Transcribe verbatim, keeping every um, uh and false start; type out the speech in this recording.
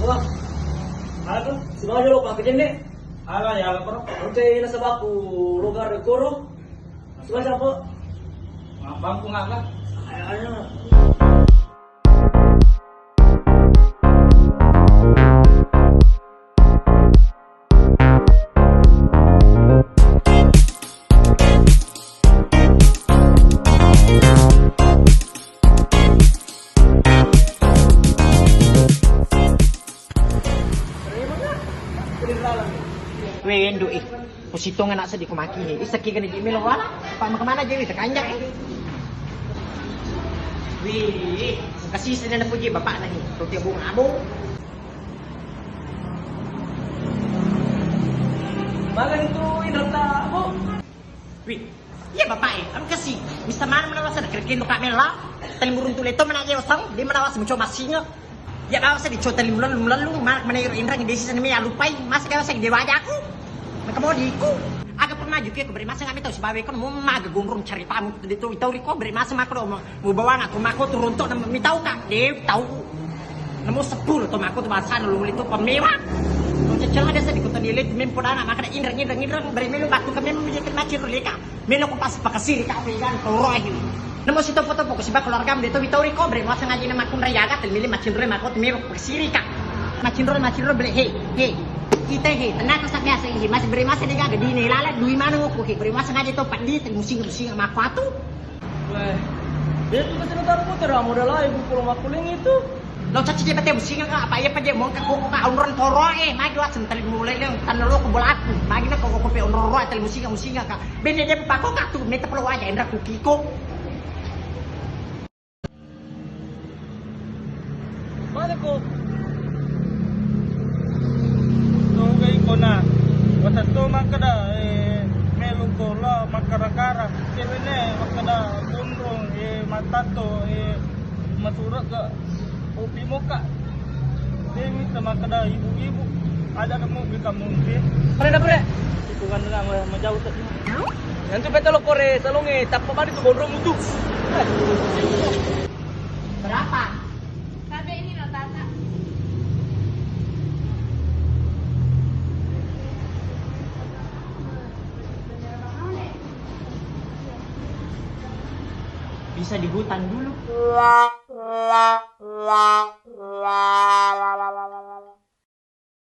Wah, halo, sibawa jolo Pak Kejenne. Halo, ya, halo, Bro. Oke, nasabakku logar koro. Sibawa siapa? Abangku ngaga. Ayo, ayo. Weh, Endo, eh. Positong anak sedih ko maki, eh. Isaki kena jimelo wala. Pak, makamana je, weh, tekanjak, eh. Weh, kasih sedih nak puji bapak lagi. Roti abung-abung. Maga itu Indra tak, Bu? Wih, iya bapak, eh, engka si, bisa mana menawasa nak kira-kira kak mela, tali muruntu leto mana aja osang, dia menawasa mencoba singa. Ya bawa saya dicoba tali mulallung-lallung, mana mana iro Indra desi sana me alupai, masa kayak saya dia wajaku. Mereka mau diiku. Agak pernah juga ke beri masa nggak tahu sebab kan mau maga gondrong ceritamu, itu itu riko beri masa maka mau Mubawang aku mako tu rontok na mitau ka. De tau. Namo seppulo to mako tu bahasa lu itu pemewa. Kau cecel ada sedih kau tadi lihat mem podana maka ada inreng inreng inreng beri melu batu ke mem jadi macin rulika. Melu ko pas pakasiri ka apa ikan kau roh ini. Namo si topo topo ko si bak keluarga mde to mitau riko beri masa ngaji nama kun rayaga tel milih macin rule mako tu mem pakasiri ka. Macin rule macin rule beri he he. Kita he tenaka sa biasa he masih beri masa dia gak gede nih lalat dui mana nguku he beri masa ngaji to padi tel musinga musinga mako atu. Weh, itu pasti lo taruh putar, ah, modal aja, gue pulang makuling itu. Lo caci je pete musinga ka, apa iya paje mongka koko ka onron toro e, magi wa sentali mulai le tanna lo ko bolaku. Magi na koko pe onron ro tali musinga musinga ka. Bene de pako ka tu meta pelo waja endra kukiko. Mana ko? Togai kona. Watatto makkeda, eh, melo ko la makkara-kara. Cewekne makkeda gondrong, eh, matatto, eh, masurek ga. Kopi moka. Dewi sama makkeda ibu-ibu. Ada kamu di kampung sih. Pare dapur ya? Itu kan dengan majau tadi. Yang tu betul lo kore salonge tappa bani tu gondrong mutu. Berapa? Tapi ini lo tata. Bisa di hutan dulu.